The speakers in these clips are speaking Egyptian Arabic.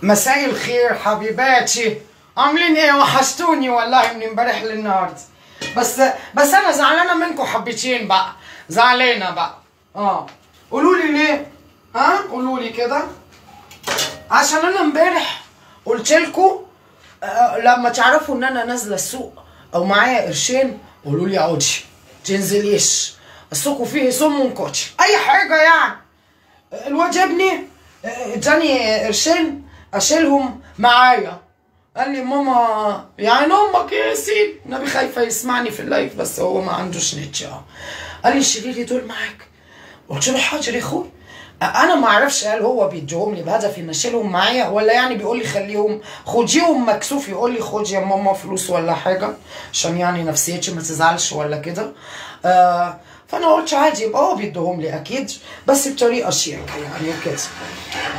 مساء الخير حبيباتي، عاملين ايه؟ وحشتوني والله من امبارح للنهاردة. بس انا زعلانة منكم حبتين بقى، زعلانة بقى. قولوا لي ليه؟ ها؟ قولوا لي كده. عشان انا امبارح قلت لكم لما تعرفوا ان انا نازله السوق او معايا قرشين قولوا لي اقعدي تنزليش، السوق فيه سم وكوتش اي حاجة يعني. الواد ابني اداني قرشين اشيلهم معايا، قال لي ماما يعني امك يا ياسين، النبي خايفة يسمعني في ال live بس هو ما عندوش نت. قال لي شيلي لي دول معاك. قلت له حاضر يا اخوي. انا ما اعرفش هل هو بيديهم لي بهدف ان اشيلهم معايا ولا يعني بيقول لي خليهم خديهم مكسوف، يقول لي خدي يا ماما فلوس ولا حاجة عشان يعني نفسيتي ما تزعلش ولا كده. فانا قلت عادي يبقى هو بيديهم لي اكيد بس بطريقة شياكه يعني وكده.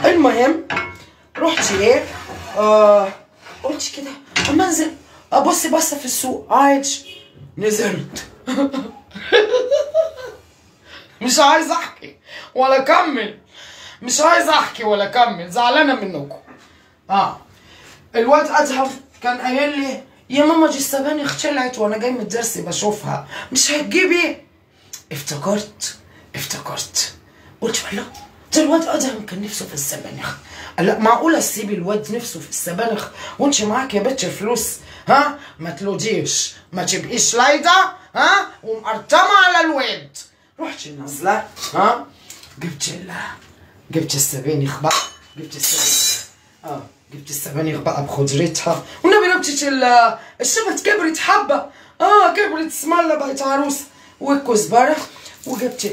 المهم رحت ايه قلت كده اما انزل ابص بصة في السوق عادي، نزلت. مش عايز احكي ولا اكمل، مش عايز احكي ولا اكمل، زعلانة منكم. الواد ادهم كان قايل لي يا ماما دي السبانخ طلعت وانا جاي من الدرس بشوفها، مش هتجيبي؟ افتكرت قلت والله ده الواد ادهم كان نفسه في السبانخ. قال لا معقولة تسيبي الواد نفسه في السبانخ وانت معاك يا بنت فلوس؟ ها ما تلوديش، ما تبقيش لايده ها ومقرطمه على الواد. رحت نازله ها جبت السبانخ بقى، جبت السبانخ جبت السبانخ بقى بخضرتها، والنبي نبتة الشبت كبرت حبه، كبرت اسم الله بقت عروسه، والكزبره، وجبت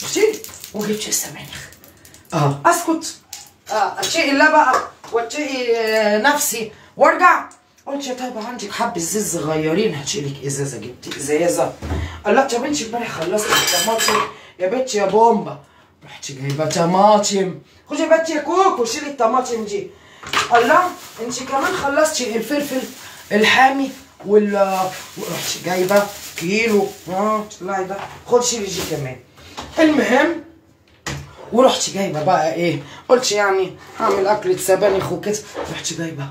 اختي وجبت السبانخ. اسكت اتقي الله بقى واتقي نفسي وارجع. قلت يا طيب عندك حبه زيت صغيرين هاتيلك ازازة، جبت ازازة. قال لا طب انت امبارح خلصتي الطماطم يا بنتي يا بومبا، رحت جايبه طماطم، خدي يا بنتي يا كوكو شيلي الطماطم دي. قال لا انت كمان خلصتي الفلفل الحامي ورحت جايبه كيلو، طلعي ده خدي شيلي دي كمان. المهم ورحت جايبه بقى ايه، قلت يعني هعمل اكله سبانخ وكده، رحت جايبه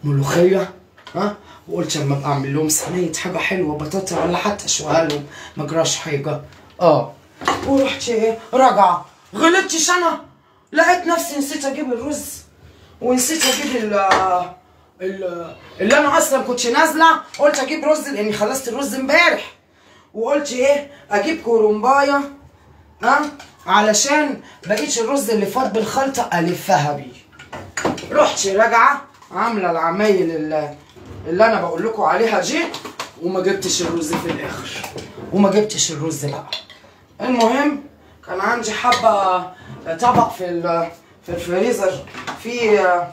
ملوخية ها، وقلت اما ابقى اعمل لهم صينية حاجة حلوة بطاطا ولا حتى اشويها لهم ما جراش حاجة. ورحت ايه راجعه، غلطتش انا، لقيت نفسي نسيت اجيب الرز ونسيت اجيب اللي انا اصلا كنت نازله قلت اجيب رز لاني خلصت الرز امبارح، وقلت ايه اجيب كرنبايه علشان بقيت الرز اللي فات بالخلطه الفها بيه. رحت راجعه عامله العمايل اللي انا بقول لكم عليها دي، وما جبتش الرز في الاخر، وما جبتش الرز بقى. المهم كان عندي حبه طبق في الفريزر فيه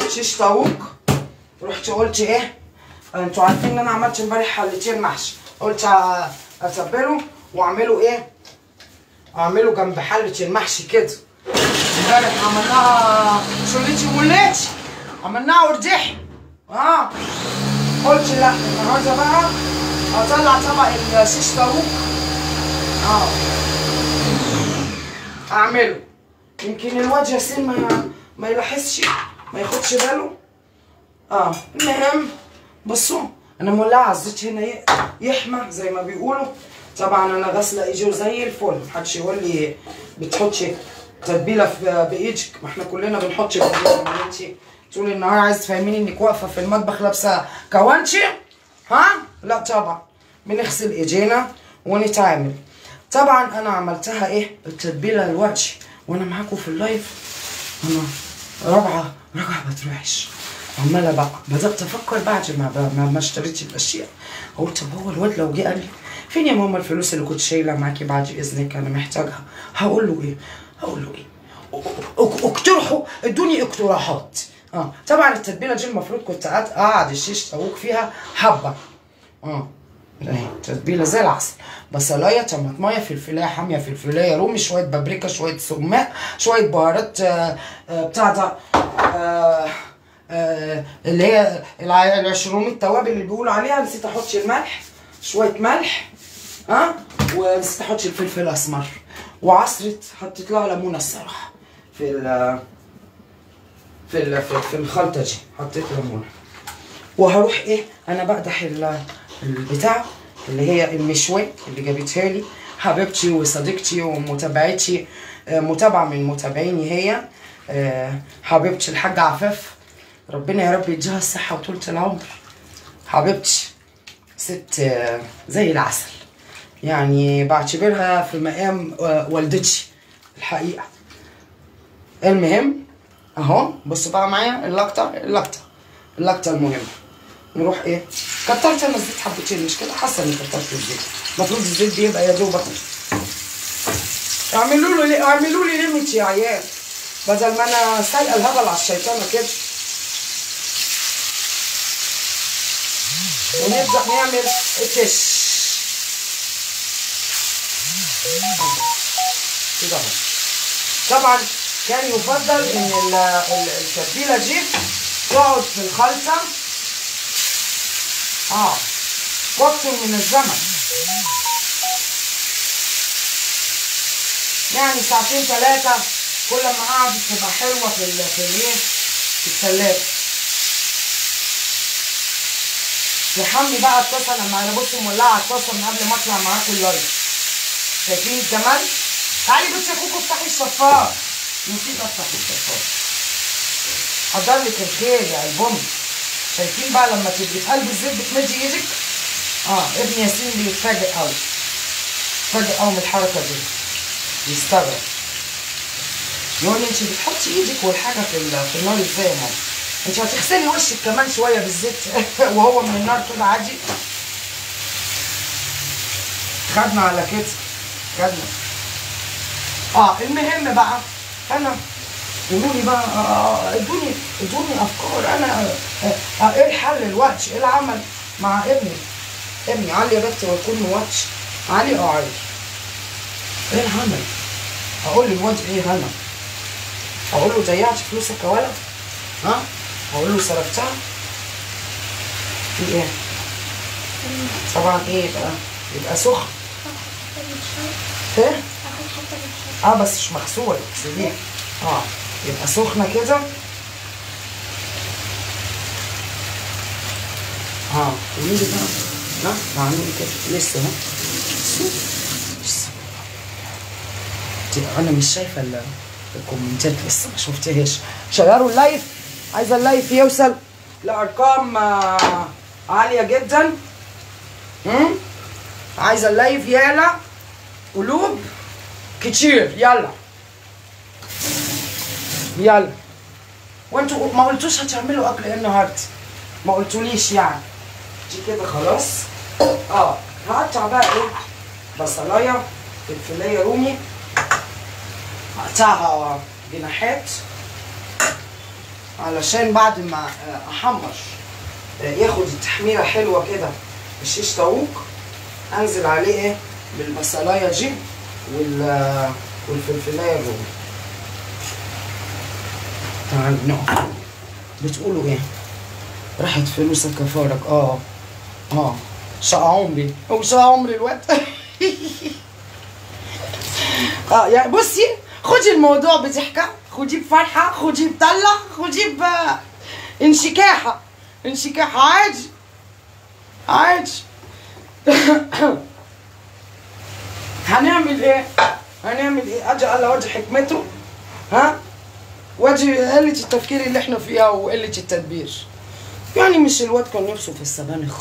شيش طاووق، رحت قلت ايه انتوا عارفين ان انا عملت امبارح حلتين محشي، قلت اتبله واعمله ايه، اعمله جنب حله المحشي كده. امبارح عملناها شوليتي وليتي، عملناها وردحي. قلت لا النهارده بقى اطلع طبق الشيش طاووق اعمله، يمكن الواد ياسين ما يلاحظش ما ياخدش باله. المهم بصوا انا مولعه الزيت هنا يحمى زي ما بيقولوا، طبعا انا غاسله ايدي زي الفل، محدش يقول لي بتحطي تتبيله بايدك، ما احنا كلنا بنحط بايدينا. انت طول النهار عايز تفهميني انك واقفة في المطبخ لابسه كوانشي؟ ها؟ لا طبعا بنغسل ايدينا ونتعامل. طبعا انا عملتها ايه التتبيله دلوقتي وانا معاكم في ال live، انا راجعه بترعش عماله بقى، بدات افكر بعد ما اشتريت الاشياء، قلت طب هو الواد لو جه قال لي فين يا ماما الفلوس اللي كنت شايله معاكي بعد اذنك انا محتاجها، هقول له ايه؟ هقول له ايه؟ اقترحوا، ادوني اقتراحات. طبعا التتبيله دي المفروض كنت اقعد الشيش طاووق فيها حبه. اهي تتبيله زي العسل، بصلايه طماطمايه فلفلايه حامية فلفلايه رومي، شوية بابريكا، شوية سماق، شوية بهارات بتاع ده اللي هي العشرون التوابل اللي بيقولوا عليها، نسيت احط الملح، شوية ملح ونسيت احط الفلفل الاسمر، وعصره حطيت لها ليمونه الصراحة في في الخلطة دي. حطيت ليمونه وهروح ايه، انا بقدح البتاع اللي هي المشوي اللي جابتها لي حبيبتي وصديقتي ومتابعتي، متابعه من متابعيني هي، حبيبتي الحاجة عفاف، ربنا يا رب يديها الصحة وطولة العمر. حبيبتي ست زي العسل، يعني بعتبرها في مقام والدتي الحقيقة. المهم اهو بصوا بقى معايا اللقطة اللقطة اللقطة المهمة. نروح ايه، كترت انا الزيت حبتين مش كده، حاسه اني كترت الزيت، المفروض الزيت بيبقى يا دوبك. اعملوا له اعملوا لي limit يا عيال، بدل ما انا سايقه الهبل على الشيطانه كده. ونبدا نعمل التش كده اهو. طبعا كان يفضل ان التتبيله دي تقعد في الخلطة وقت من الزمن، يعني ساعتين ثلاثة، كل ما قعدت تبقى حلوة في الايه، في الثلاجة. تحمي بقى الطاسه لما انا بصوا مولعه الطاسه من قبل ما اطلع معاكم ال live. شايفين الجمال؟ تعالي بصي يا كوكو افتحي الشفاط. نسيت افتح الشفاط. حضر لك الخير يا البوم. شايفين بقى لما تبقي في قلب الزيت بتمدي ايدك؟ ابن ياسين بيتفاجئ قوي، اتفاجئ قوي من الحركة دي، بيستغرب، يقول لي انت بتحطي ايدك والحاجة في النار ازاي يا ماما؟ انت هتغسلي وشك كمان شوية بالزيت وهو من النار كده عادي. خدنا على كده، خدنا. المهم بقى انا قولوا لي بقى، ادوني افكار انا، ايه الحل الوقت؟ ايه العمل مع ابني؟ ابني علي يا بنتي ويكون مواتش علي. علي ايه العمل؟ اقول للواد ايه هنا؟ اقول له ضيعت فلوسك يا ولد؟ ها؟ اقول له صرفتها؟ في ايه؟ طبعا ايه يبقى سخن. ايه؟ بس مش مغسول، سيبيه. يبقى سخنة كده. قولي لي بقى، لا بعمل كده لسه اهو. لسه انا مش شايفه الكومنتات، لسه ما شفتهاش. شيروا ال live، عايزه ال live يوصل لارقام عالية جدا. عايزه ال live يالا قلوب كتير، يلا يلا. وانتوا ما قلتوش هتعملوا اكل ايه النهارده؟ ما قلتوليش يعني. دي كده خلاص. هقطع بقى ايه، بصلايه فلفلايه رومي، هقطعها جناحات علشان بعد ما احمر ياخد التحميره حلوة كده الشيش طاووق، انزل عليه ايه بالبصلايه دي والفلفلايه الرومي. تعالوا نقف. بتقولوا ايه؟ راحت فلوسك يا فرج. شقى عمري، هو شقى عمري الوقت. يعني بصي، خدي الموضوع بضحكه، خديه بفرحة، خديه بطلة، خديه بانشكاحه، انشكاحه عادي عادي. هنعمل ايه؟ هنعمل ايه؟ اجي الله وجه حكمته، ها؟ وجه قلة التفكير اللي احنا فيها وقلة التدبير. يعني مش الواد كان نفسه في السبانخ؟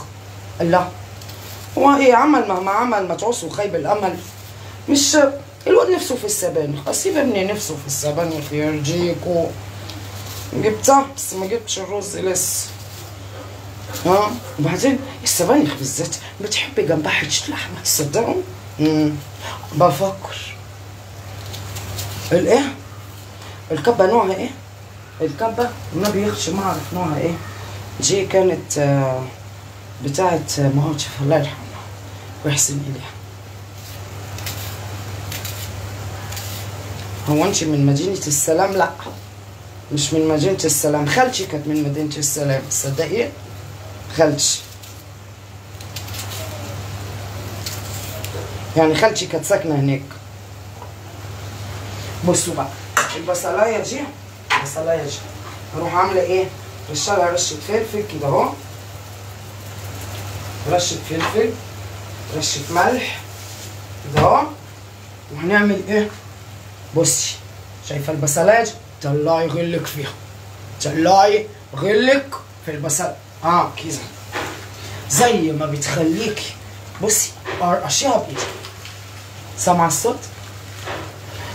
لا، هو ايه عمل مهما عمل ما تعوصه خيب الامل. مش الواد نفسه في السبانخ، اسيب ابني نفسه في السبانخ يرجيكو. جبتها بس ما جبتش الرز لسه. وبعدين السبانخ بالذات بتحب جنبها حتة لحمه، تصدقوا؟ بفكر الايه؟ الكبه نوعها ايه؟ الكبه النبي يخشى ما اعرف نوعها ايه. دي كانت بتاعه مهوتش الله يرحمها ويحسن اليها. هو انت من مدينة السلام؟ لا مش من مدينة السلام، خالتي كانت من مدينة السلام، تصدقي؟ خالتي يعني خالتي كانت ساكنة هناك. بصوا بقى البصلايه دي، البصلايه دي هروح عامله ايه؟ رشالها رشه فلفل كده اهو، رشه فلفل، رشه ملح كده اهو. وهنعمل ايه؟ بصي شايفه البصلايه؟ طلعي غلك فيها، طلعي غلك في البصل كده زي ما بتخليكي. بصي قرقشيها بايدك، سامعه الصوت؟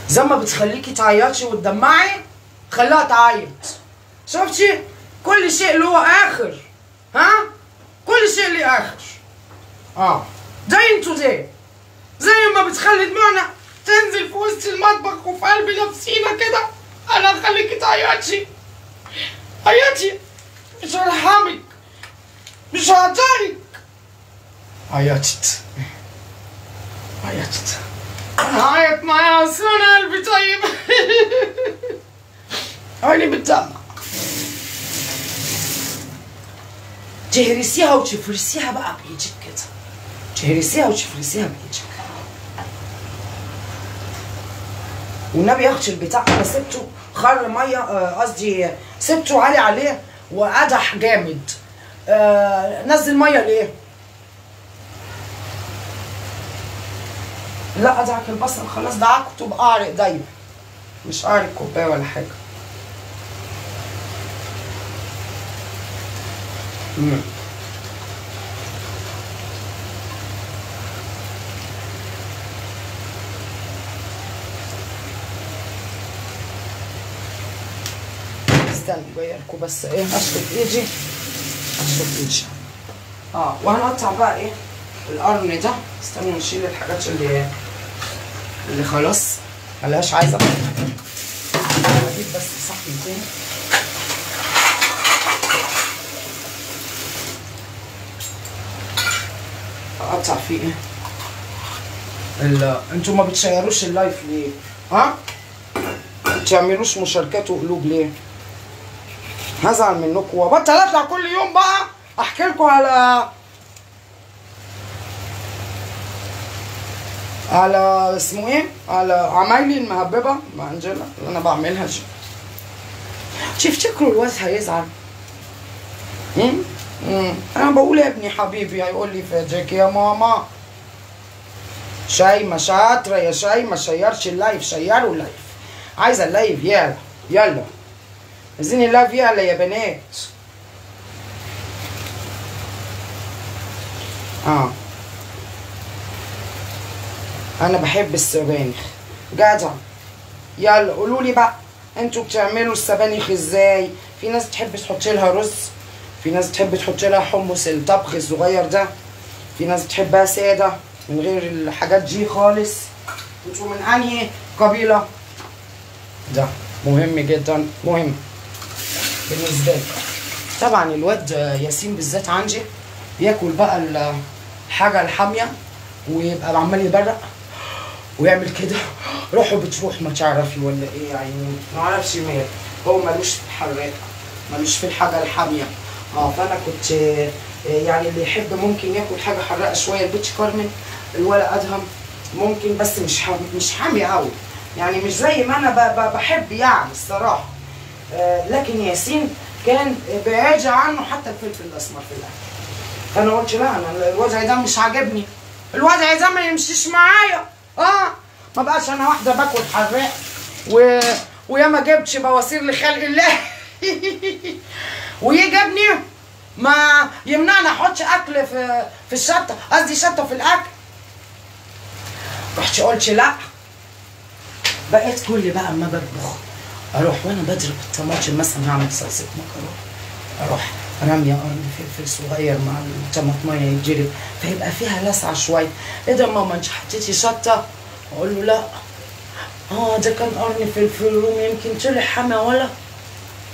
زي ما بتخليكي تعيطي وتدمعي خليها تعيط. شفتي؟ كل شيء له اخر، ها؟ كل شيء له اخر. ده انتوا ده زي ما بتخلي دموعنا تنزل في وسط المطبخ وفي قلب نفسينا كده، انا هخليكي تعيطي. عيطي، مش هرحمك، مش هعطيك. عيطت عيطت، انا هعيط معاها اصل انا قلبي طيب. عيني بتدمع. تهرسيها وتفرسيها بقى بايدك كده، تهرسيها وتفرسيها بايدك. والنبي ياخدش البتاع، انا سبته خر مية، قصدي سبته عالي عليه وقدح جامد. نزل مية ليه؟ لا ادعك البصل خلاص، دعكته بقعر ايديا، مش قعر الكوباية ولا حاجة. استنى جاية لكم بس ايه، اشطف ايدي، اشطف ايدي. وهنقطع بقى ايه القرن ده. استنوا نشيل الحاجات اللي خلاص ملهاش عايزه. اجيب بس صحن تاني. اقطع فيه ايه؟ انتوا ما بتشيروش ال live ليه؟ ها؟ ما بتعملوش مشاركات وقلوب ليه؟ هزعل منكم وبطل اطلع كل يوم بقى احكي لكم على اسمه ايه؟ على عمايلي المهببه مع انجيلا اللي انا بعملها دي. تفتكروا الواد هيزعل؟ انا بقول يا ابني حبيبي هيقول لي فداك يا ماما. شايمه شاطرة يا شايمه، شيرش ال live، شيروا ال live، عايزه ال live يلا يلا، عايزين ال live يلا يا بنات. انا بحب السبانخ جدع. يلا قولوا لي بقى انتوا بتعملوا السبانخ ازاي؟ في ناس تحب تحط لها رز، في ناس تحب تحط لها حمص الطبخ الصغير ده، في ناس بتحبها ساده من غير الحاجات دي خالص. انتوا من انهي قبيلة؟ ده مهم جدا، مهم بالنسبة لي. طبعا الواد ياسين بالذات عندي بياكل بقى الحاجة الحامية ويبقى عمال يبرق ويعمل كده، روحه بتروح ما تعرفي ولا ايه يعني، ما اعرفش مال هو، مالوش في الحراق، مالوش في الحاجة الحامية. فانا كنت يعني اللي يحب ممكن ياكل حاجة حراقه شوية، البيتش كارمن، الولا ادهم ممكن، بس مش حامي قوي يعني، مش زي ما انا بحب يعني الصراحة. لكن ياسين كان بعيد عنه حتى الفلفل الاسمر في الاكل. فانا قلت لا، انا الوضع ده مش عاجبني، الوضع ده ما يمشيش معايا. ما بقاش انا واحدة باكل حراق وياما جبتش بواسير لخلق الله. ويجي ابني ما يمنعني احط اكل في الشطه، قصدي شطه في الاكل. رحت قلت لا، بقيت كل بقى اما بطبخ اروح وانا بضرب الطماطم مثلا، هعمل صلصه مكرونه، اروح راميه قرن فلفل صغير مع الطماطميه يتجرب، فيبقى فيها لسعه شوية. ايه ده ماما انت حطيتي شطه؟ اقول له لا، ده كان قرن فلفل رومي يمكن طلع حما ولا.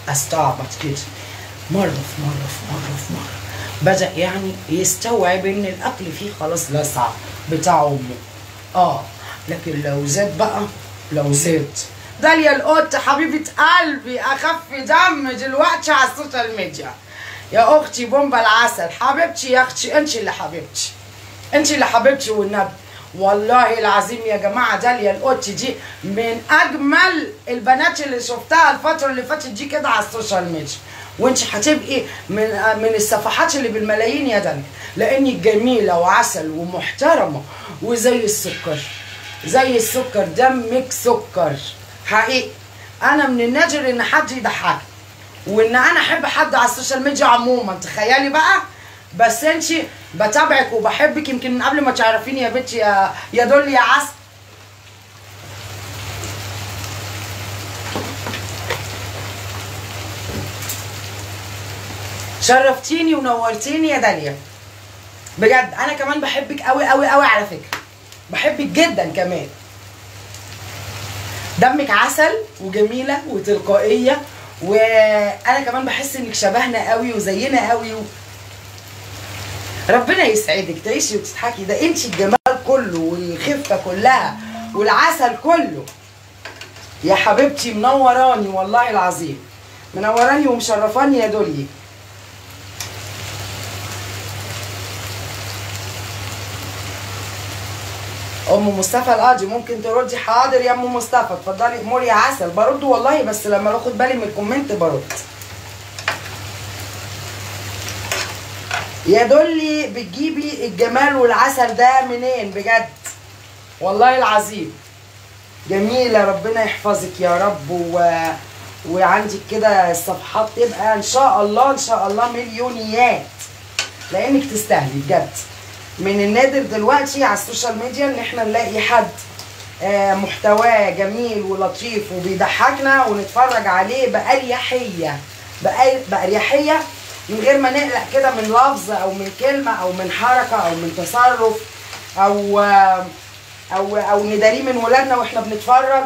استعبط كده مرة في مرة في مرة في مرة، بدا يعني يستوعب ان الاكل فيه خلاص لسعه بتاع امه. لكن لو زاد بقى، لو زاد داليا القط حبيبه قلبي، اخف دم دلوقتي على ال social media يا اختي، بومبا العسل حبيبتي يا اختي، انت اللي حبيبتي، انت اللي حبيبتي والنبي. والله العظيم يا جماعة داليا القط دي من اجمل البنات اللي شفتها الفترة اللي فاتت دي كده على ال social media، وانت هتبقي من الصفحات اللي بالملايين يا داليا، لانك جميلة وعسل ومحترمه وزي السكر، زي السكر، دمك سكر حقيقي. انا من النادر ان حد يضحكني وان انا احب حد على ال social media عموما، تخيلي بقى. بس انت بتابعك وبحبك يمكن من قبل ما تعرفيني يا بنتي، يا دول يا عسل. شرفتيني ونورتيني يا داليا بجد. انا كمان بحبك قوي قوي قوي على فكرة، بحبك جدا كمان. دمك عسل وجميلة وتلقائيه، وانا كمان بحس انك شبهنا قوي وزينا قوي ربنا يسعدك، تعيشي وتضحكي، ده انت الجمال كله والخفه كلها والعسل كله يا حبيبتي. منوراني والله العظيم، منوراني ومشرفاني يا دولي. ام مصطفى القاضي ممكن تردي؟ حاضر يا ام مصطفى، اتفضلي اموري يا عسل. برد والله، بس لما باخد بالي من ال comment برد. يا دولي بتجيبي الجمال والعسل ده منين بجد؟ والله العظيم جميلة، ربنا يحفظك يا رب. وعندك كده الصفحات تبقى ان شاء الله ان شاء الله مليونيات، لانك تستاهلي بجد. من النادر دلوقتي على ال social media ان احنا نلاقي حد محتواه جميل ولطيف وبيضحكنا ونتفرج عليه بأريحية، بأريحية من غير ما نقلق كده من لفظ او من كلمة او من حركة او من تصرف او او او نداريه من ولادنا واحنا بنتفرج.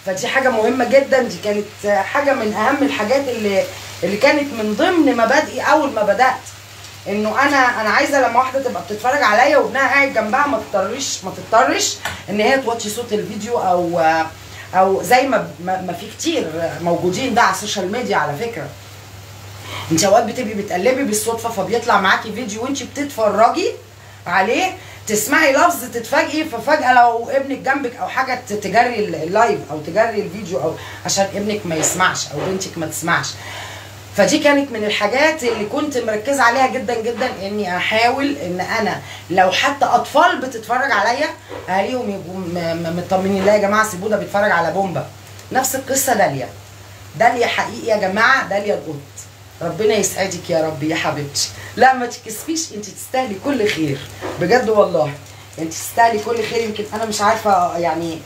فدي حاجة مهمة جدا، دي كانت حاجة من اهم الحاجات اللي كانت من ضمن مبادئي اول ما بدات، انه انا عايزه لما واحدة تبقى بتتفرج عليا وابنها قاعد جنبها ما تضطرش ان هي توطي صوت الفيديو او زي ما في كتير موجودين ده على ال social media على فكرة. انت اوقات بتبقي بتقلبي بالصدفة فبيطلع معاكي فيديو وانت بتتفرجي عليه، تسمعي لفظ تتفاجئي، ففجاه لو ابنك جنبك او حاجة تجري ال live او تجري الفيديو او عشان ابنك ما يسمعش او بنتك ما تسمعش. فدي كانت من الحاجات اللي كنت مركزه عليها جدا جدا، اني احاول ان انا لو حتى اطفال بتتفرج عليا اهاليهم يبقوا مطمنين، لا يا جماعة سيبوه ده بيتفرج على بومبا. نفس القصة داليا، داليا حقيقي يا جماعة، داليا القط. ربنا يسعدك يا رب يا حبيبتي، لا ما تكسفيش، انت تستاهلي كل خير بجد والله، انت تستاهلي كل خير. يمكن انا مش عارفه يعني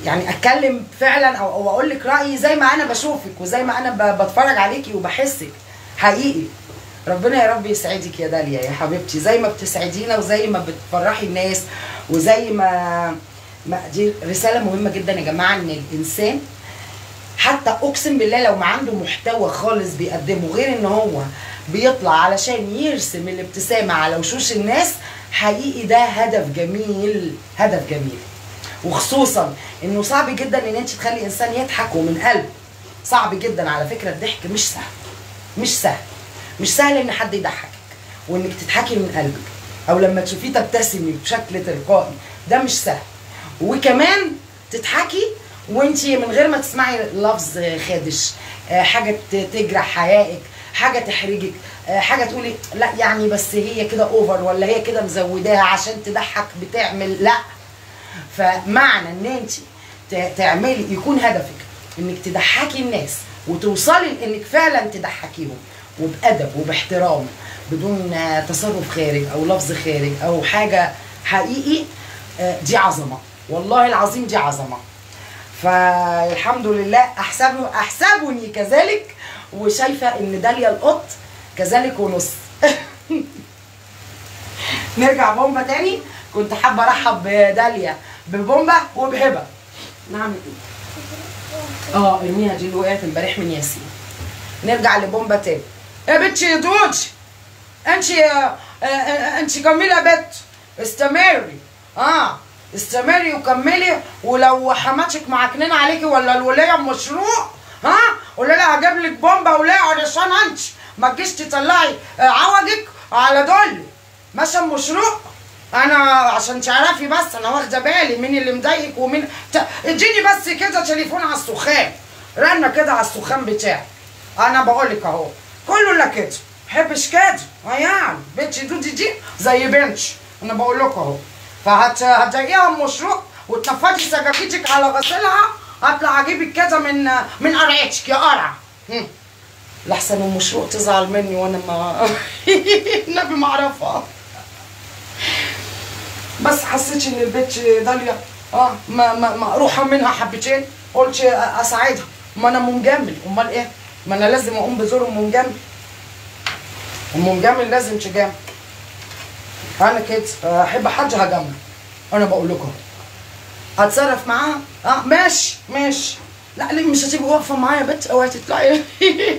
يعني اتكلم فعلا او اقول لك رايي زي ما انا بشوفك وزي ما انا بتفرج عليكي وبحسك حقيقي. ربنا يا رب يسعدك يا داليا يا حبيبتي، زي ما بتسعدينا وزي ما بتفرحي الناس وزي ما دي رسالة مهمة جدا يا جماعة، ان الانسان حتى اقسم بالله لو ما عنده محتوى خالص بيقدمه غير ان هو بيطلع علشان يرسم الابتسامة على وشوش الناس، حقيقي ده هدف جميل، هدف جميل. وخصوصا انه صعب جدا ان انت تخلي انسان يضحك ومن قلب، صعب جدا على فكرة. الضحك مش سهل، مش سهل، مش سهل ان حد يضحكك وانك تضحكي من قلبك او لما تشوفيه تبتسمي بشكل تلقائي، ده مش سهل. وكمان تضحكي وانت من غير ما تسمعي لفظ خادش، حاجة تجرح حيائك، حاجة تحرجك، حاجة تقولي لا يعني بس هي كده اوفر ولا هي كده مزوداها عشان تضحك بتعمل، لا. فمعنى ان انت تعملي يكون هدفك انك تضحكي الناس وتوصلي لانك فعلا تضحكيهم وبادب وباحترام بدون تصرف خارج او لفظ خارج او حاجة، حقيقي دي عظمه والله العظيم، دي عظمه. فالحمد لله احسبني كذلك، وشايفه ان داليا القط كذلك ونص. نرجع بومبا تاني. كنت حابة ارحب بداليا ببومبا وبهبه. نعمل ايه؟ ارميها دي اللي وقعت امبارح من ياسين. نرجع لبومبا تاني. يا بنتي يا دوتي، انت جميلة بت، استمري، استمري وكملي، ولو حماتك معكنين عليكي ولا الوليه مشروع، ها قولي لها هجيب لك بومبا ولا علشان انت ما تجيش تطلعي عوجك على دول. ماشي مشروع. انا عشان تعرفي بس انا واخده بالي مين اللي مضايقك ومين. اديني بس كده تليفون على السخان، رنه كده على السخان بتاعي. انا بقول لك اهو كله لا كده، ما بحبش كده. يعني بنتي دودي دي زي بنتي، انا بقول لكم اهو. فهتضايقيها ام شروق وتنفضي سجاجيتك على غسيلها، هطلع اجيبك كده من قرعتك يا قرع. لحسن ام شروق تزعل مني وانا ما النبي ما اعرفها. بس حسيت ان البت داليا ما مقروحه منها حبتين، قلت اساعدها. ما انا مجامل، امال ايه؟ ما انا لازم اقوم بزور ام مجامل. ام مجامل لازم تجامل. انا كده احب حد هجامله، انا بقول لكم هتصرف معاها. ماشي ماشي. لا ليه مش هتبقي واقفة معايا يا بت؟ اوعي تطلعي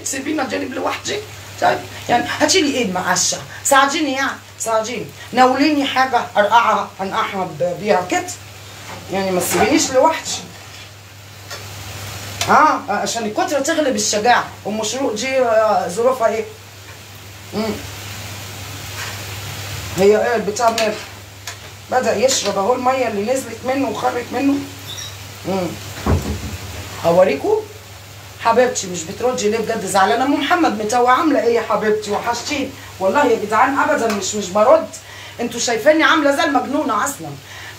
تسيبيني اتجنب لوحدي. طيب يعني هاتي لي ايه المقشه، ساعديني يعني، ساعديني، ناوليني حاجة ارقعها انقعها بيها كده يعني، ما تسيبينيش لوحدي. عشان الكتره تغلب الشجاعة. ام شروق دي ظروفها ايه؟ هي ايه البتاع مال؟ بدأ يشرب اهو المية اللي نزلت منه وخرت منه. هوريكم حبيبتي مش بتردي ليه بجد؟ زعلانة. ام محمد متوه عامله ايه يا حبيبتي؟ وحشتيني والله يا جدعان، ابدا مش برد. انتوا شايفيني عامله زي المجنونة اصلا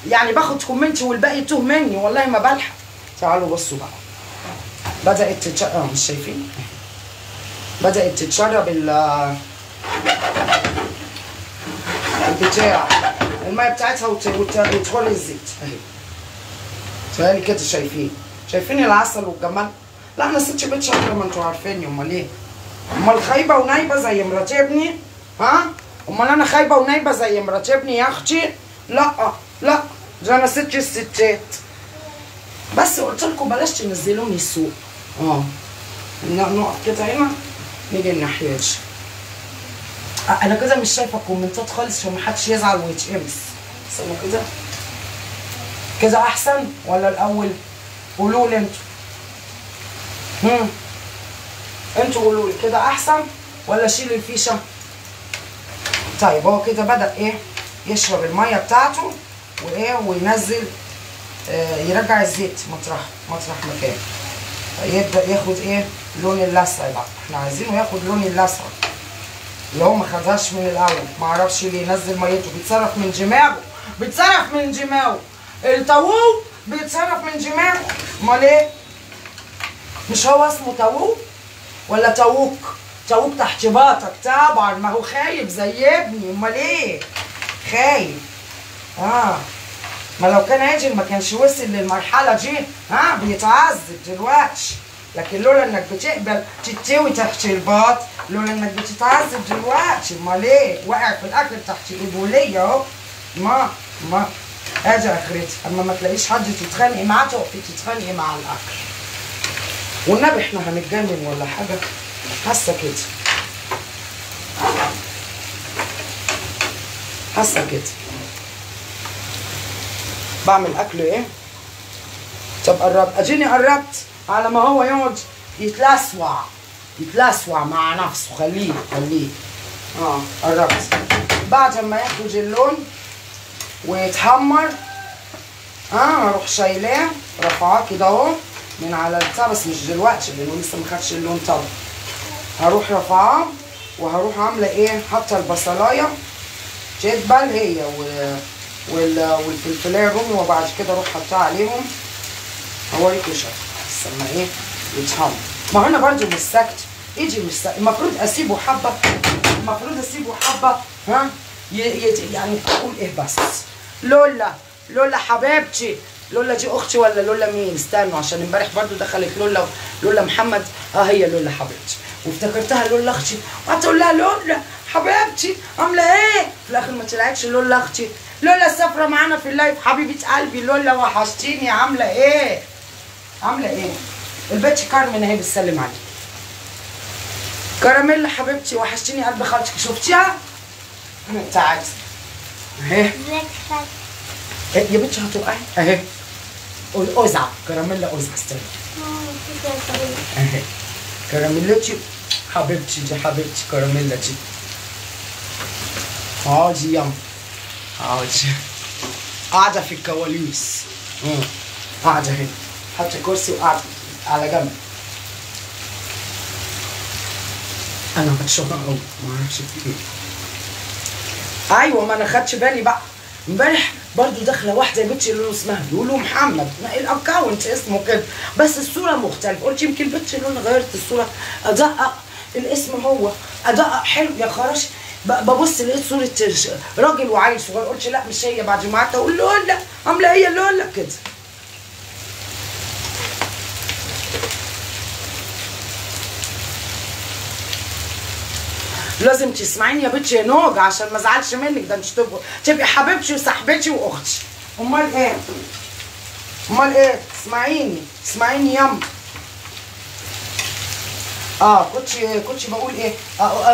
يعني، باخد comment والباقي توه مني والله ما بلحق. تعالوا بصوا بقى، بدأت تتشرب، مش شايفين؟ بدأت تتشرب البتاع المية بتاعتها وتخر الزيت اهي. تهيألي كده شايفين، شايفين العسل والجمال؟ لا انا ست بيت شاطرة، ما انتوا عارفيني. امال ايه؟ امال خايبة ونايبه زي مرات ابني؟ ها؟ امال انا خايبة ونايبه زي مرات ابني يا اختي؟ لا لا، ده انا ست الستات. بس قلت لكم بلاش تنزلوني السوق. نقف كده هنا، نيجي الناحية دي. انا كده مش شايفه الكومنتات خالص عشان محدش يزعل ويتقمص. بس انا كده كده احسن ولا الاول؟ قولوا لي انتوا. انتوا قولوا لي كده احسن ولا اشيل الفيشه؟ طيب هو كده بدأ ايه؟ يشرب المية بتاعته وايه، وينزل يرجع الزيت مطرح مكانه. يبدأ ياخد ايه؟ لون اللسع بقى. احنا عايزينه ياخد لون اللسع اللي هو ما خدهاش من الاول، ما اعرفش ليه نزل ميته. بيتصرف من دماغه، بيتصرف من دماغه الطاووق، بيتصرف من دماغه. امال ايه؟ مش هو اسمه طاووق ولا طاووق؟ طاووق تحت باطك طبعا، ما هو خايب زي ابني. امال ايه؟ خايب. ما لو كان عاجل ما كانش وصل للمرحلة دي. بيتعذب دلوقتي، لكن لولا انك بتقبل تتوي تحت الباط، لولا انك بتتعذب دلوقتي. امال ايه؟ واقع في الاكل تحت ايده اهو. ما ادي اخرتها. اما ما تلاقيش حد تتخانقي معاه، تقفي تتخانقي مع الاكل. والنبي احنا هنتجنن ولا حاجة؟ حاسه كده، حاسه كده. بعمل اكل ايه؟ طب قربت، اديني قربت على ما هو يقعد يتلسوع، يتلسوع مع نفسه. خليه خليه. قربت. بعد ما ياخد اللون ويتحمر اروح شايلاه رفعاه كده اهو من على البتاع، بس مش دلوقتي لانه لسه ما خدش اللون. طبعا هروح رفعاه وهروح عامله ايه؟ حاطه البصلايه تدبل هي والفلفلايه الرومي، وبعد كده اروح حاطاها عليهم. هوريكم شكله بس اما ايه يتحمر. ما هو انا برده مش ساكته، ايدي مش ساكته. المفروض اسيبه حبه، المفروض اسيبه حبه. ها يعني اقول ايه بس؟ لولا لولا حبيبتي، لولا دي اختي ولا لولا مين؟ استنوا عشان امبارح برضو دخلت لولا، لولا محمد. هي لولا حبيبتي، وافتكرتها لولا اختي، وقعدت اقول لها لولا حبيبتي عامله ايه؟ في الاخر ما طلعتش لولا اختي. لولا السفرة معانا في ال live، حبيبه قلبي لولا وحشتيني، عامله ايه؟ عامله ايه؟ البت كارمن اهي بتسلم عليك. كراميلا حبيبتي وحشتيني قلب خالتك، شفتيها؟ تعالي اهي يا بنتي هتوقعي اهي. قزعة كراميلا، قزعة استني اهي كراميلتي حبيبتي، دي حبيبتي كراميلا دي. اقعدي يلا. اقعدي قاعدة في الكواليس. قاعدة هنا، حاطه كرسي وقاعدة على جنب. انا بتشهق قوي، ما اعرفش في ايه. ايوه ما انا خدتش بالي بقى. امبارح برضو داخله واحدة يا بنتي اللي اسمها لولو محمد، ال account اسمه كده بس الصورة مختلفة، قلت يمكن بنتي لولو غيرت الصورة، ادقق الاسم هو، ادقق حلو يا خراشي. ببص لقيت صوره راجل وعيل صغير، قلت لا مش هي. بعد ما قعدت اقول لولا عامله ايه لولا كده. لازم تسمعيني يا بنتي يا نوج عشان ما ازعلش منك، ده انت تبقي حبيبتي وصاحبتي واختي. امال ايه؟ امال ايه؟ اسمعيني اسمعيني ياما. كنت بقول ايه؟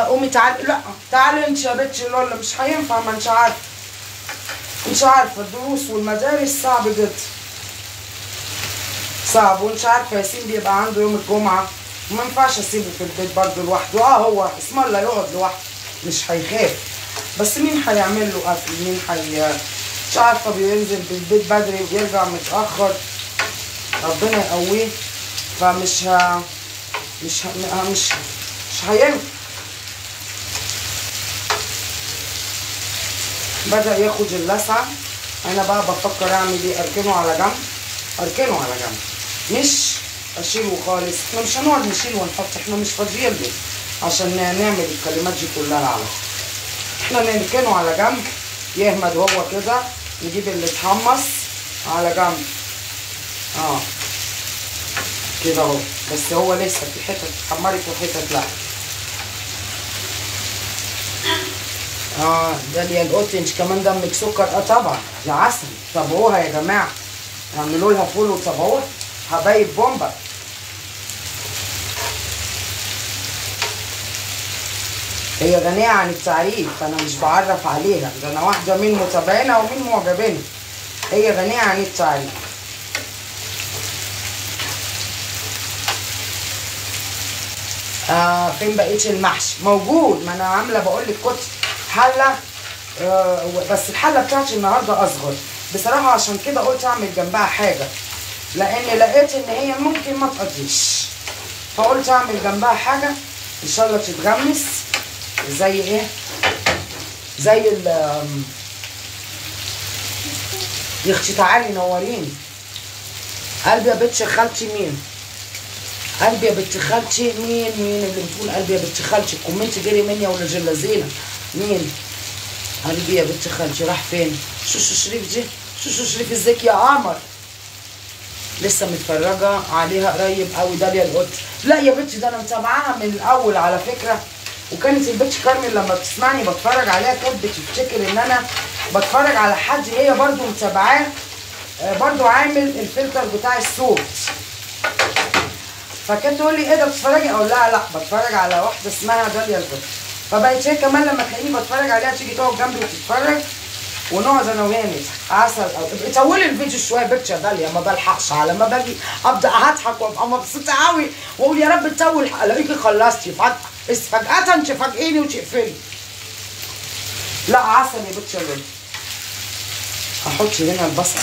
قومي تعالي. لا تعالي انت يا بنتي لولا، مش هينفع، ما انت عارفه، انت عارفه الدروس والمدارس صعب جدا، صعب. وانت عارفه ياسين بيبقى عنده يوم الجمعة، ما ينفعش اسيبه في البيت برضه لوحده. هو اسم الله يقعد لوحده مش هيخاف، بس مين هيعمل له اكل؟ مين هي مش عارفه، بينزل بالبيت بدري وبيرجع متاخر، ربنا يقويه. فمش ه... مش ه... مش مش هينفع. بدأ ياخد اللسعه. انا بقى بفكر اعمل ايه؟ اركنه على جنب، اركنه على جنب، مش اشيله خالص. احنا مش هنقعد نشيل ونحط، احنا مش فاضيين له عشان نعمل الكلمات دي كلها على. احنا نركنه على جنب يهمد هو كده، نجيب اللي اتحمص على جنب كده اهو. بس هو لسه في حتت اتحمرت وحتت لا. داليا القط انت كمان دمك سكر. طبعا دي عسل، تابعوها يا جماعة، اعملوا لها follow وتابعوها حبايب بومبا. هي غنية عن التعريف، انا مش بعرف عليها، ده انا واحدة من متابعينها ومن معجبينها. هي غنية عن التعريف. فين بقية المحشي؟ موجود، ما انا عاملة بقول لك كنت حلة، بس الحلة بتاعتي النهاردة اصغر بصراحة، عشان كده قلت اعمل جنبها حاجة، لان لقيت ان هي ممكن ما تقضيش، فقلت اعمل جنبها حاجة ان شاء الله تتغمس زي ايه، زي ال يا اختي تعالي نوريني. قلبي يا بنت خالتي مين؟ قلبي يا بنت خالتي مين؟ مين اللي بتقول قلبي يا بنت خالتي؟ ال comment جري مني يا ولاد اللذينه. مين؟ قلبي يا بنت خالتي راح فين؟ شوشو شريف دي؟ شوشو شريف ازيك يا قمر؟ لسه متفرجه عليها قريب قوي داليا القط. لا يا بنتي ده انا متابعاها من الاول على فكرة، وكانت البنت كارمن لما بتسمعني بتفرج عليها كانت بتفتكر ان انا بتفرج على حد هي برضو متابعاه، برضو عامل الفلتر بتاع الصوت، فكانت تقول لي ايه ده بتتفرجي؟ اقول لها لا بتفرج على واحدة اسمها داليا القط. فبقت هي كمان لما تلاقيني بتفرج عليها تيجي تقعد جنبي وتتفرج، ونقعد انا وهي نضحك عسل. طولي الفيديو شوية بنت يا داليا، ما بلحقش على ما باجي ابدا هضحك وابقى مبسوطة قوي واقول يا رب تطول، الاقيكي خلصتي فجأة تفاجئيني وتقفلي. لا عسل يا بنت يا لولو. هحط هنا البصل.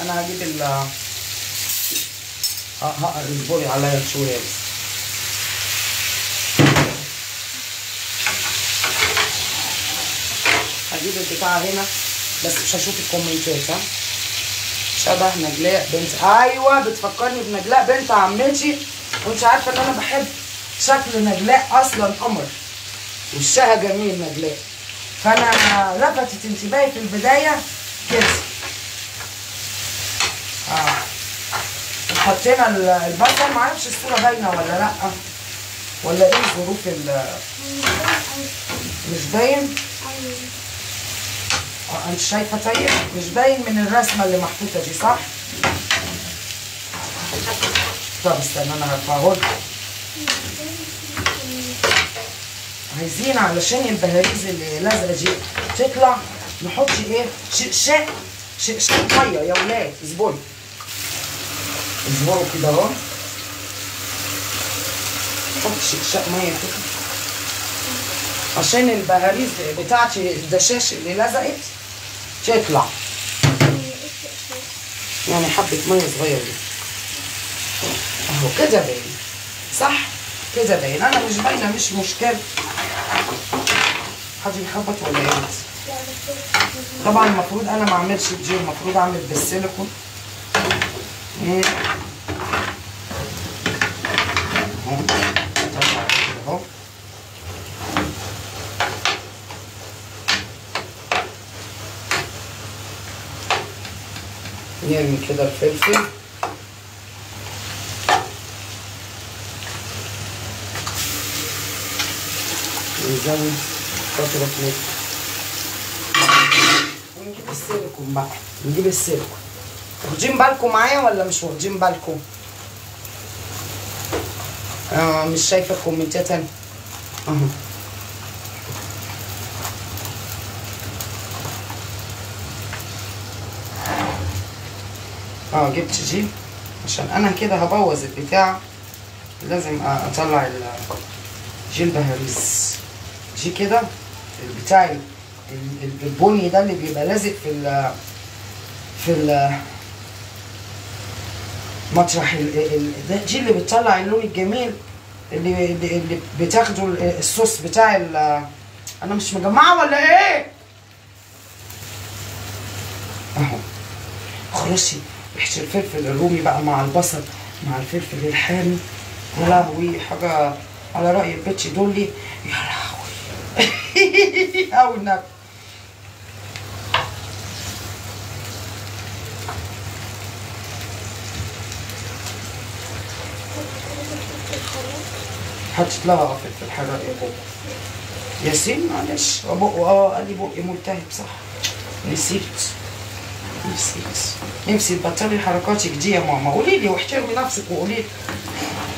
انا هجيب ال اصبري عليا شوية بس. هجيب البتاع هنا بس مش هشوف الكومنتات. ها شبه نجلاء بنت، ايوه بتفكرني بنجلاء بنت عمتي، وانت عارفه ان انا بحب شكل نجلاء اصلا، قمر وشها جميل نجلاء، فانا لفتت انتباهي في البداية كده. حطينا البصل، معرفش الصورة باينة ولا لا، ولا ايه ظروف مش باين؟ انت شايفه؟ طيب مش باين من الرسمة اللي محطوطة دي صح؟ طب استنى انا هرفعه لكم. عايزين علشان البهاريز اللي لازقه دي تطلع نحط ايه؟ شقشاق مية يا ولاد. اصبروا اصبروا كده اهو. حط شقشاق مية كده عشان البهاريز بتاعتي الدشاش اللي لزقت تطلع. يعني حبه مية صغيرة اهو كده باين، صح كده باين. انا مش باينة مش مشكلة. حد يخبط ولا ايه؟ طبعا المفروض انا ما اعملش بجيل، المفروض اعمل بالسيليكون. اهو طلع كده اهو. نرمي كده الفلفل. ونزود قطرة ملح. ونجيب السيليكون بقى، نجيب السيليكون. واخدين بالكم معايا ولا مش واخدين بالكم؟ مش شايفة الكومنتات انا. اهو جبت جيل عشان انا كده هبوظ البتاع. لازم اطلع جيل بهاريز جي كده، البتاع البني ده اللي بيبقى لازق في ال مطرح ده، دي اللي بتطلع اللون الجميل اللي بتاخده الصوص بتاع انا مش مجمعة ولا ايه؟ اهو خلاص. ريحه الفلفل الرومي بقى مع البصل مع الفلفل الحامي، يا لهوي حاجة على راي البيتش دولي، يا لهوي او النبي. حطيت لها فلفل حراق يا بابا ياسين، معلش بقه قال لي بقي ملتهب، صح نسيت نفسي تبطلي حركاتك دي يا ماما. قولي لي واحترمي نفسك وقولي لي،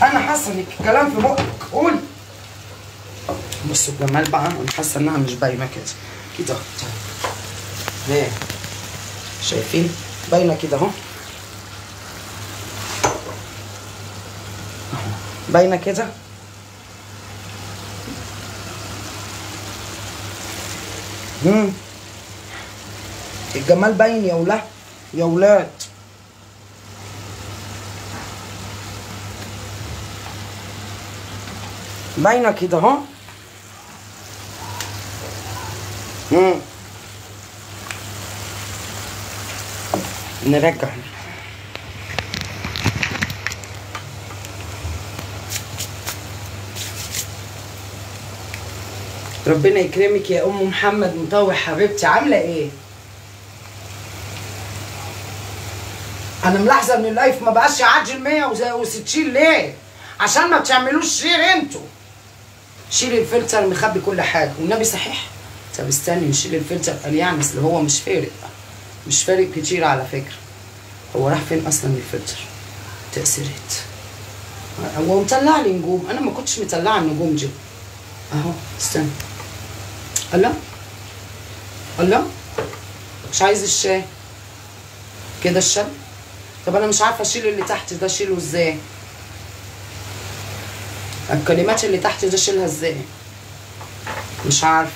انا حاسه ان الكلام في بقك، قولي. بصوا الجمال بقى، انا حاسه انها مش باينة كده كده. ليه؟ شايفين؟ باينة كده اهو، باينة كده. الجمال باين يا ولاد يا ولاد. باينة كده اهو. نرجع ربنا يكرمك يا ام محمد مطوع حبيبتي. عامله ايه؟ انا ملاحظة ان ال live ما بقاش يعدي ال 160 ليه؟ عشان ما بتعملوش share انتوا. شيل الفلتر مخبي كل حاجة والنبي صحيح. طب استني نشيل الفلتر، قال يعني اصل هو مش فارق، مش فارق كتير على فكرة. هو راح فين اصلا الفلتر؟ تاثيرات. هو مطلع لي نجوم، انا ما كنتش مطلعه النجوم دي. اهو استنى. الله الله، مش عايز الشاي كده الشاي. طب انا مش عارفه اشيل اللي تحت ده، اشيله ازاي؟ الكلمات اللي تحت ده اشيلها ازاي؟ مش عارف.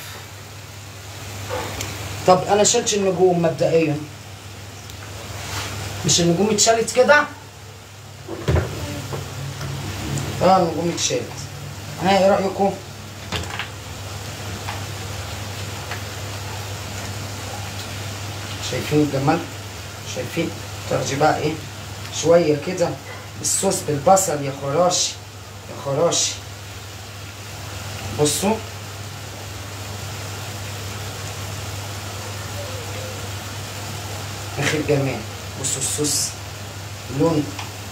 طب انا شلت النجوم مبدئيا، مش النجوم اتشالت كده؟ النجوم اتشالت. ها ايه رايكم؟ شايفين الجمال؟ شايفين؟ تاخدي بقى ايه شوية كده الصوص بالبصل يا خراشي يا خراشي. بصوا اخر جمال. بصوا الصوص لون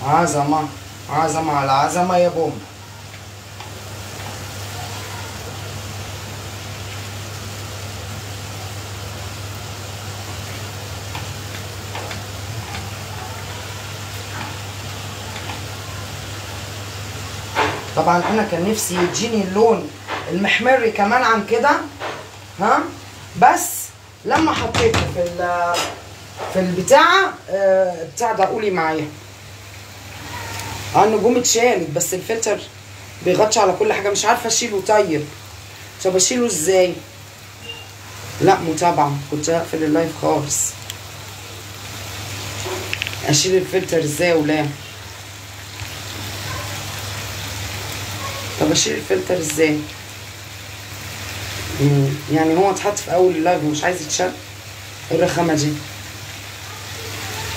عظمه عظمه على عظمه يا بوم. طبعا انا كان نفسي يديني اللون المحمر كمان عن كده، ها، بس لما حطيته في في البتاعه بتاع ده. قولي معايا. النجوم اتشالت بس الفلتر بيغطي على كل حاجة، مش عارفه اشيله. طيب طب اشيله ازاي؟ لا متابعه، كنت هقفل ال live خالص. اشيل الفلتر ازاي ولا؟ طب اشيل الفلتر ازاي؟ يعني هو اتحط في اول ال live ومش عايز يتشال. ايه الرخامه دي؟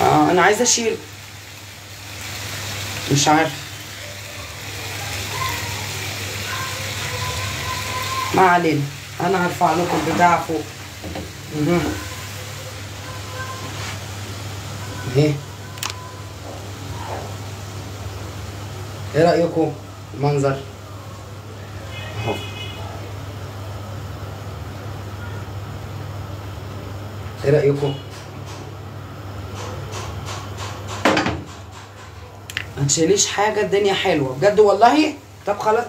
انا عايزه اشيل، مش عارف. ما علينا، انا هرفع لكم البتاع فوق. اهي، ايه رايكم المنظر اهو؟ ايه رايكم؟ ما تشيليش حاجة، الدنيا حلوة بجد والله. طب خلاص،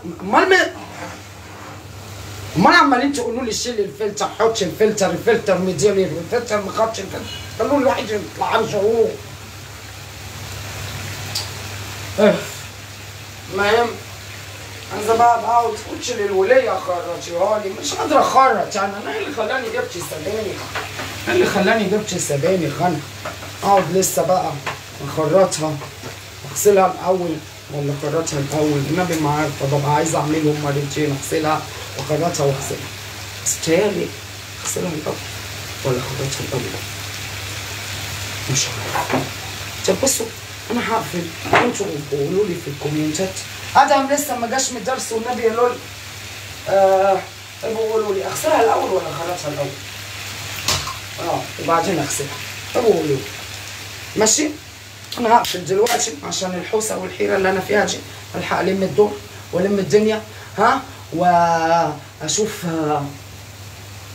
امال عمالين تقولوا لي شيل الفلتر، حطش الفلتر، الفلتر مديري، الفلتر ما خدش الفلتر، خلوا الواحد يطلع عن شعوره. المهم عايزه بقى اقعد تقولش للوليه خرجيها لي، مش قادرة اخرج انا. انا اللي خلاني جبت السبانخ، انا اللي خلاني جبت السبانخ. انا اقعد لسه بقى اخرطها، اغسلها الاول ولا اخرطها الاول؟ النبي ما عارفه، ببقى عايزه اعملهم مرتين، اغسلها واخرطها واغسلها. بس بتهيألي اغسلها الاول ولا اخرطها الاول؟ مش عارفه. طب بصوا انا هقفل، انتوا قولوا لي في الكومنتات. ادهم لسه ما جاش من الدرس والنبي يا لول. ابقوا قولوا لي اغسلها الاول ولا اخرطها الاول؟ وبعدين اغسلها. ابقوا قولوا لي. ماشي؟ انا هقفل دلوقتي عشان الحوسة والحيرة اللي انا فيها دي، الحق الم الدور والم الدنيا، ها، واشوف.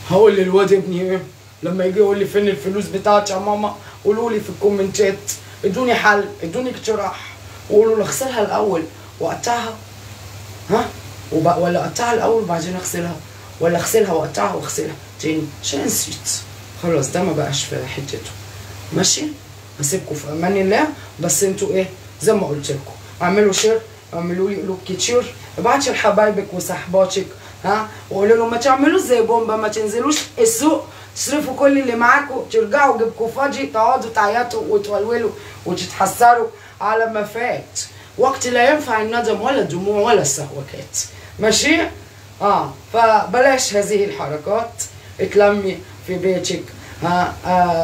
هقول للواد ابني ايه لما يجي يقول لي فين الفلوس بتاعتي يا ماما؟ قولوا لي في الكومنتات، ادوني حل، ادوني اقتراح، وقولوا لي اغسلها الاول واقطعها، ها، ولا اقطعها الاول وبعدين اغسلها، ولا اغسلها واقطعها واغسلها تاني عشان نسيت. خلاص ده ما بقاش في حتته. ماشي؟ هسيبكم في امان الله. بس انتوا ايه زي ما قلت لكم، اعملوا share، اعملوا لي قلوب كتير، ابعتي لحبايبك وصحباتك، ها، وقولوا لهم ما تعملوش زي بومبا، ما تنزلوش السوق تصرفوا كل اللي معاكم، ترجعوا جيبكم فاضي تقعدوا تعيطوا وتولولوا وتتحسروا على ما فات. وقت لا ينفع الندم ولا الدموع ولا السهوكات. ماشي؟ فبلاش هذه الحركات، اتلمي في بيتك، ها،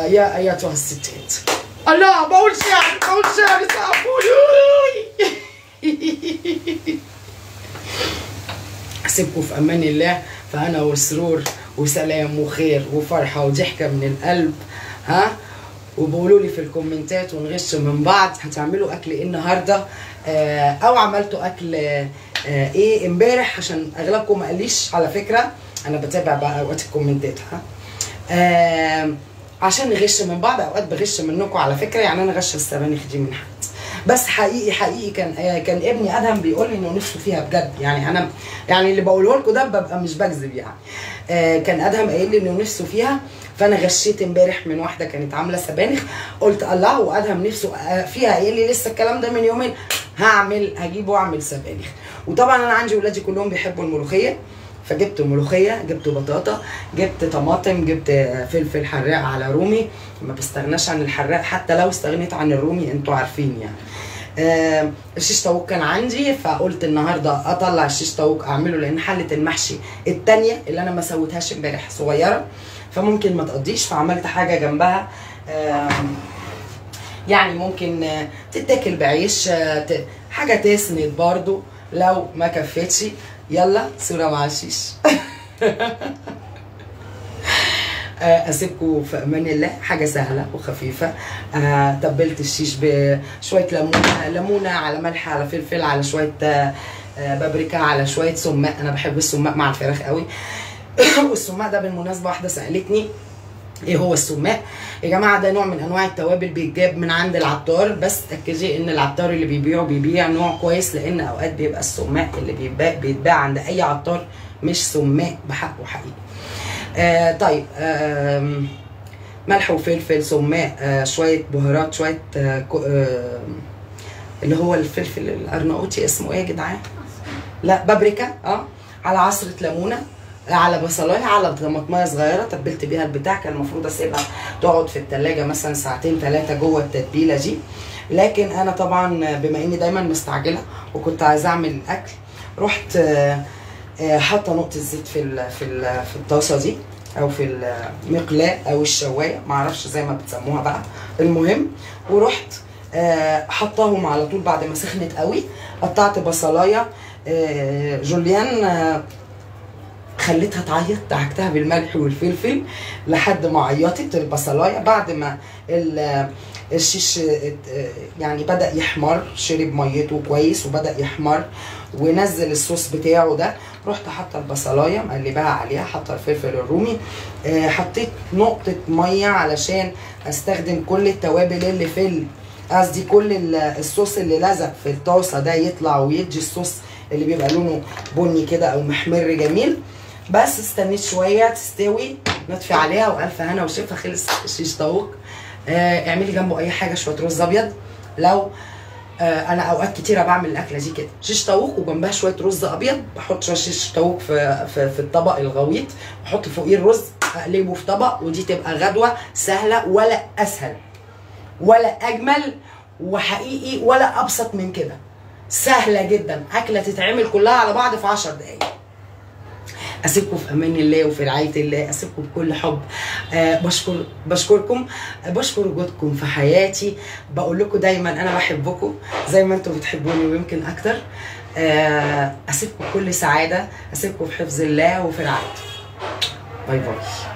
يا ايتها الستات. الله، بقول شعر، بقول شعر، سقفولي. اسيبكم في امان الله، فانا وسرور وسلام وخير وفرحه وضحكه من القلب، ها. وبقولوا لي في الكومنتات ونغش من بعض، هتعملوا اكل ايه النهارده؟ او عملتوا اكل ايه امبارح؟ عشان اغلبكم ما قاليش على فكرة، انا بتابع بقى اوقات الكومنتات، ها، عشان نغش من بعض. اوقات بغش منكم على فكرة، يعني انا غش السبانخ دي من حد، بس حقيقي حقيقي كان ابني ادهم بيقول لي انه نفسه فيها بجد، يعني انا يعني اللي بقوله لكم ده ببقى مش بكذب يعني. كان ادهم قايل لي انه نفسه فيها، فانا غشيت امبارح من واحدة كانت عامله سبانخ، قلت الله وادهم نفسه فيها، قايل لي لسه الكلام ده من يومين، هعمل هجيب واعمل سبانخ. وطبعا انا عندي ولادي كلهم بيحبوا الملوخية، فجبت ملوخية، جبت بطاطا، جبت طماطم، جبت فلفل حراق على رومي، ما بستغناش عن الحراق حتى لو استغنيت عن الرومي، انتوا عارفين يعني. الشيش طاووق كان عندي، فقلت النهارده اطلع الشيش طاووق اعمله، لان حله المحشي الثانية اللي انا ما سويتهاش امبارح صغيرة فممكن ما تقضيش، فعملت حاجة جنبها يعني ممكن تتاكل بعيش، حاجة تسند برضو لو ما كفتش. يلا صورة مع الشيش. اسيبكم في امان الله. حاجة سهلة وخفيفة. تبلت الشيش بشوية ليمونه، ليمونه على ملح على فلفل على شوية بابريكا على شوية سماق. انا بحب السماق مع الفراخ قوي. والسماق ده بالمناسبة واحدة سالتني ايه هو السماق. يا جماعة ده نوع من انواع التوابل بيتجاب من عند العطار، بس تاكدي ان العطار اللي بيبيعه بيبيع نوع كويس، لان اوقات بيبقى السماق اللي بيتباع عند اي عطار مش سماق بحقه حقيقي. طيب ملح وفلفل، سماق، شوية بهارات، شوية اللي هو الفلفل الارناؤوطي اسمه ايه يا جدعان؟ لا بابريكا، على عصره ليمونه، على بصلايه، على طماطمايه صغيرة تبلت بيها البتاع. كان المفروض اسيبها تقعد في التلاجة مثلا ساعتين 3 جوه التتبيله دي، لكن انا طبعا بما اني دايما مستعجلة وكنت عايزه اعمل اكل، رحت حاطه نقطة زيت في في الطاسه دي او في المقلاه او الشوايه، معرفش زي ما بتسموها بقى، المهم ورحت حطاهم على طول بعد ما سخنت قوي. قطعت بصلايه جوليان، خليتها تعيط، دعكتها بالملح والفلفل لحد ما عيطت البصلايه. بعد ما الشيش يعني بدأ يحمر، شرب ميته كويس وبدأ يحمر ونزل الصوص بتاعه ده، رحت حاطه البصلايه مقلباها عليها، حاطه الفلفل الرومي، حطيت نقطة مية علشان استخدم كل التوابل اللي في قصدي كل الصوص اللي لزق في الطاسه ده يطلع ويدي الصوص اللي بيبقى لونه بني كده او محمر جميل. بس استنيت شوية تستوي، نطفي عليها، والف هنا وشفا. خلص الشيش طاووق. اعملي جنبه اي حاجة، شوية رز ابيض. لو انا اوقات كتيرة بعمل الاكلة دي كده، شيش طاووق وجنبها شوية رز ابيض، بحط شوية شيش طاووق في الطبق الغويط، بحط فوقيه الرز، اقلبه في طبق، ودي تبقى غدوه سهلة ولا اسهل ولا اجمل وحقيقي ولا ابسط من كده. سهلة جدا، اكله تتعمل كلها على بعض في 10 دقايق. اسيبكم في امان الله وفي رعاية الله، اسيبكم بكل حب. بشكركم، بشكر وجودكم في حياتي، بقول لكم دايما انا بحبكم زي ما انتم بتحبوني ويمكن اكتر. اسيبكم بكل سعادة، اسيبكم في حفظ الله وفي رعايته. bye bye.